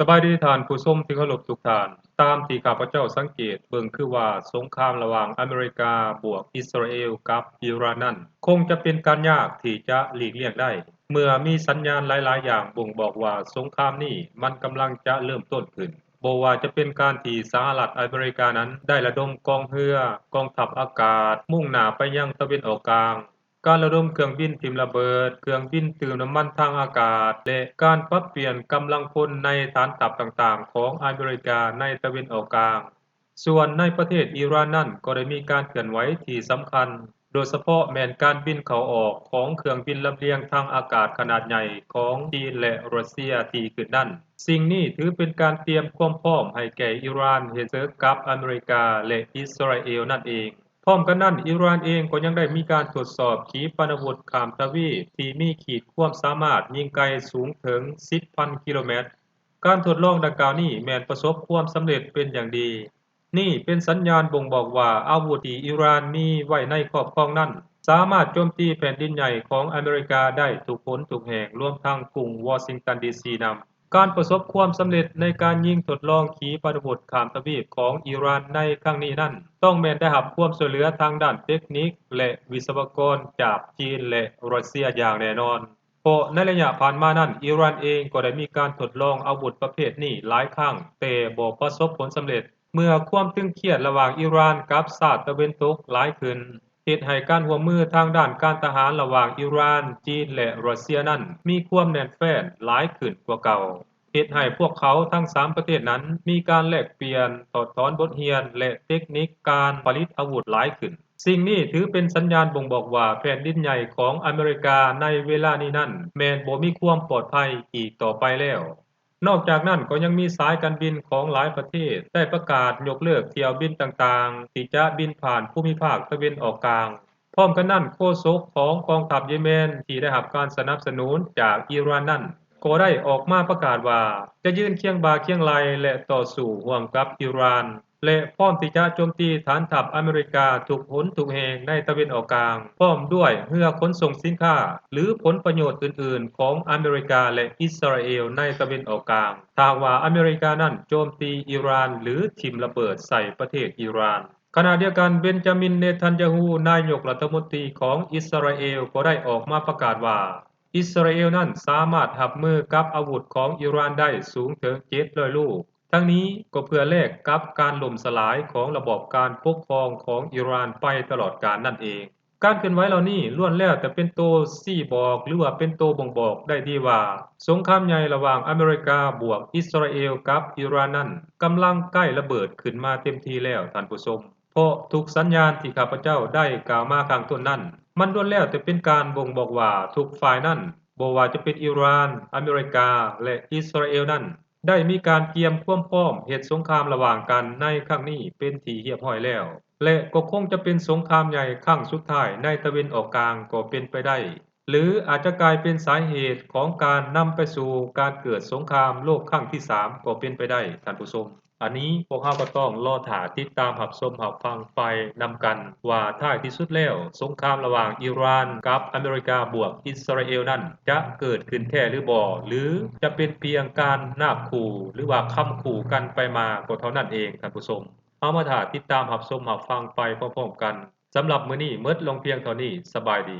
ສະບາຍດີທ່ານຜູ້ຊົມທີ່ເຄົາລົບທຸກທ່ານ. ຕາມທີ່ຂ້າພະເຈົ້າສັງເກດເບິ່ງຄືວ່າ ສົງຄາມລະຫວ່າງອາເມລິກາບວກອິດສະຣາເອວກັບອີຣານນັ້ນ ຄົງຈະເປັນການຍາກທີ່ຈະຫຼີກລ່ຽງໄດ້ ເມື່ອມີສັນຍານຫຼາຍໆຢ່າງບົ່ງບອກວ່າ ສົງຄາມນີ້ມັນກຳລັງຈະເລີ່ມຕົ້ນຂຶ້ນ. ບໍ່ວ່າຈະເປັນການທີ່ສະຫະລັດອາເມລິການັ້ນໄດ້ລະດົມກອງເຮືອ, ກອງທັບອາກາດ ມຸ່ງໜ້າໄປຍັງຕາເວັນອອກກາງ, ການລະດົມເຄື່ອງບິນຖິ້ມລະເບີດ, ເຄື່ອງບິນຕື່ມນ້ຳມັນທາງອາກາດ ແລະ ການປັບປ່ຽນກຳລັງພົນໃນຖານທັບຕ່າງໆຂອງອາເມລິກາໃນຕາເວັນອອກກາງ. ສ່ວນໃນປະເທດອີຣານນັ້ນກໍໄດ້ມີການເຄື່ອນໄຫວທີ່ສຳຄັນ, ໂດຍສະເພາະແມ່ນການບິນເຂົ້າອອກຂອງເຄື່ອງບິນລຳລຽງທາງອາກາດຂະໜາດໃຫຍ່ຂອງຈີນ ແລະ ຣັດເຊຍທີ່ຂຶ້ນນັ້ນ. ສິ່ງນີ້ຖືເປັນການຕຽມຄວາມພ້ອມໃຫ້ແກ່ອີຣານເຮັດເສິກກັບອາເມລິກາ ແລະ ອິດສະຣາເອວນັ້ນເອງ. ພ້ອມກັນນັ້ນ, ອີຣານເອງກໍຍັງໄດ້ມີການທົດສອບຂີປະນາວຸດຂ້າມທະວີບທີ່ມີຂີດຄວາມສາມາດຍິງໄກສູງເຖິງສິບພັນກິໂລແມັດ. ການທົດລອງດັ່ງກ່າວນີ້ແມ່ນປະສົບຄວາມສຳເລັດເປັນຢ່າງດີ. ນີ້ເປັນສັນຍານບົ່ງບອກວ່າ ອາວຸດທີ່ອີຣານມີໄວ້ໃນຄອບຄອງນັ້ນ ສາມາດໂຈມຕີແຜ່ນດິນໃຫຍ່ຂອງອາເມລິກາໄດ້ທຸກຫົນທຸກແຫ່ງ, ລວມທັງກຸງວໍຊິງຕັນ ດີຊີ ນຳ. ການປະສົບຄວາມສຳເລັດໃນການຍິງທົດລອງຂີປະນາວຸດຂ້າມທະວີບຂອງອີຣານໃນຄັ້ງນີ້ນັ້ນ ຕ້ອງແມ່ນໄດ້ຮັບຄວາມຊ່ວຍເຫຼືອທາງດ້ານເຕັກນິກ ແລະ ວິສະວະກອນຈາກຈີນ ແລະ ຣັດເຊຍຢ່າງແນ່ນອນ, ເພາະໃນໄລຍະຜ່ານມານັ້ນ ອີຣານເອງກໍໄດ້ມີການທົດລອງອາວຸດປະເພດນີ້ຫຼາຍຄັ້ງ, ແຕ່ບໍ່ປະສົບຜົນສຳເລັດ. ເມື່ອຄວາມຕຶງຄຽດລະຫວ່າງອີຣານກັບຊາດຕາເວັນຕົກຫຼາຍຂຶ້ນ, ເຮັດໃຫ້ການຮ່ວມມືທາງດ້ານການທະຫານລະຫວ່າງອີຣານ, ຈີນ ແລະ ຣັດເຊຍນັ້ນ ມີຄວາມແໜ້ນແຟ້ນຫຼາຍຂຶ້ນກວ່າເກົ່າ, ເຮັດໃຫ້ພວກເຂົາທັງສາມປະເທດນັ້ນມີການແລກປ່ຽນ, ຖອດຖອນບົດຮຽນ ແລະ ເຕັກນິກການຜະລິດອາວຸດຫຼາຍຂຶ້ນ. ສິ່ງນີ້ຖືເປັນສັນຍານບົ່ງບອກວ່າ ແຜ່ນດິນໃຫຍ່ຂອງອາເມລິກາໃນເວລານີ້ນັ້ນ ແມ່ນບໍ່ມີຄວາມປອດໄພອີກຕໍ່ໄປແລ້ວ. ນອກຈາກນັ້ນກໍຍັງມີສາຍການບິນຂອງຫຼາຍປະເທດໄດ້ປະກາດຍົກເລີກຖ້ຽວບິນຕ່າງໆ ທີ່ຈະບິນຜ່ານພູມິພາກຕາເວັນອອກກາງ. ພ້ອມກັນນັ້ນ, ໂຄສົກຂອງກອງທັບເຢແມນທີ່ໄດ້ຮັບການສະໜັບສະໜູນຈາກອີຣານນັ້ນ ກໍໄດ້ອອກມາປະກາດວ່າ ຈະຢືນຄຽງບ່າຄຽງໄຫຼ່ ແລະ ຕໍ່ສູ້ຮ່ວມກັບອີຣານ ແລະ ພ້ອມທີ່ຈະໂຈມຕີຖານທັບອາເມລິກາທຸກຫົນທຸກແຫ່ງໃນຕາເວັນອອກກາງ, ພ້ອມດ້ວຍເຮືອຂົນສົ່ງສິນຄ້າ ຫຼື ຜົນປະໂຫຍດອື່ນໆຂອງອາເມລິກາ ແລະ ອິດສະຣາເອວໃນຕາເວັນອອກກາງ, ຖ້າຫາກວ່າອາເມລິການັ້ນໂຈມຕີອີຣານ ຫຼື ຖິ້ມລະເບີດໃສ່ປະເທດອີຣານ. ຂະນະດຽວກັນ, ເບນຈາມິນ ເນທັນຍາຮູ້ ນາຍົກລັດຖະມົນຕີຂອງອິດສະຣາເອວ ກໍໄດ້ອອກມາປະກາດວ່າ ອິດສະຣາເອວນັ້ນສາມາດຮັບມືກັບອາວຸດຂອງອີຣານໄດ້ສູງເຖິງເຈັດຮ້ອຍລູກ. ທັງນີ້ກໍເພື່ອແລກກັບການລົ້ມສະຫຼາຍຂອງລະບອບການປົກຄອງຂອງອີຣານໄປຕະຫຼອດການນັ້ນເອງ. ການເຄື່ອນໄຫວເຫຼົ່ານີ້ລ້ວນແລ້ວແຕ່ເປັນໂຕຊີ້ບອກ ຫຼືວ່າເປັນໂຕບົ່ງບອກໄດ້ດີວ່າ ສົງຄາມໃຫຍ່ລະຫວ່າງອາເມລິກາບວກອິດສະຣາເອວກັບອີຣານນັ້ນ ກຳລັງໃກ້ລະເບີດຂຶ້ນມາເຕັມທີ່ແລ້ວທ່ານຜູ້ຊົມ. ເພາະທຸກສັນຍານທີ່ຂ້າພະເຈົ້າໄດ້ກ່າວມາຂ້າງຕົ້ນນັ້ນ ມັນລ້ວນແລ້ວແຕ່ເປັນການບົ່ງບອກວ່າທຸກຝ່າຍນັ້ນ, ບໍ່ວ່າຈະເປັນອີຣານ, ອາເມລິກາ ແລະ ອິດສະຣາເອວນັ້ນ ໄດ້ມີການກຽມຄວາມພ້ອມເຮັດສົງຄາມລະຫວ່າງກັນໃນຄັ້ງນີ້ເປັນທີ່ຮຽບຮ້ອຍແລ້ວ ແລະ ກໍຄົງຈະເປັນສົງຄາມໃຫຍ່ຄັ້ງສຸດທ້າຍໃນຕາເວັນອອກກາງກໍເປັນໄປໄດ້ ຫຼື ອາດຈະກາຍເປັນສາເຫດຂອງການນຳໄປສູ່ການເກີດສົງຄາມໂລກຄັ້ງທີສາມກໍເປັນໄປໄດ້ທ່ານຜູ້ຊົມ. ອັນນີ້ພວກເຮົາກໍຕ້ອງລໍຖ້າຕິດຕາມຮັບຊົມຮັບຟັງໄປນຳກັນວ່າ ທ້າຍທີ່ສຸດແລ້ວ ສົງຄາມລະຫວ່າງອີຣານກັບອາເມລິກາບວກອິດສະຣາເອວນັ້ນ ຈະເກີດຂຶ້ນແທ້ຫຼືບໍ່ ຫຼື ຈະເປັນພຽງການນາບຂູ່ ຫຼືວ່າຄຳຂູ່ກັນໄປມາກໍເທົ່ານັ້ນເອງທ່ານຜູ້ຊົມ. ເຮົາມາຖ້າຕິດຕາມຮັບຊົມຮັບຟັງໄປພ້ອມໆກັນ. ສຳລັບມື້ນີ້ໝົດລົງພຽງເທົ່ານີ້. ສະບາຍດີ.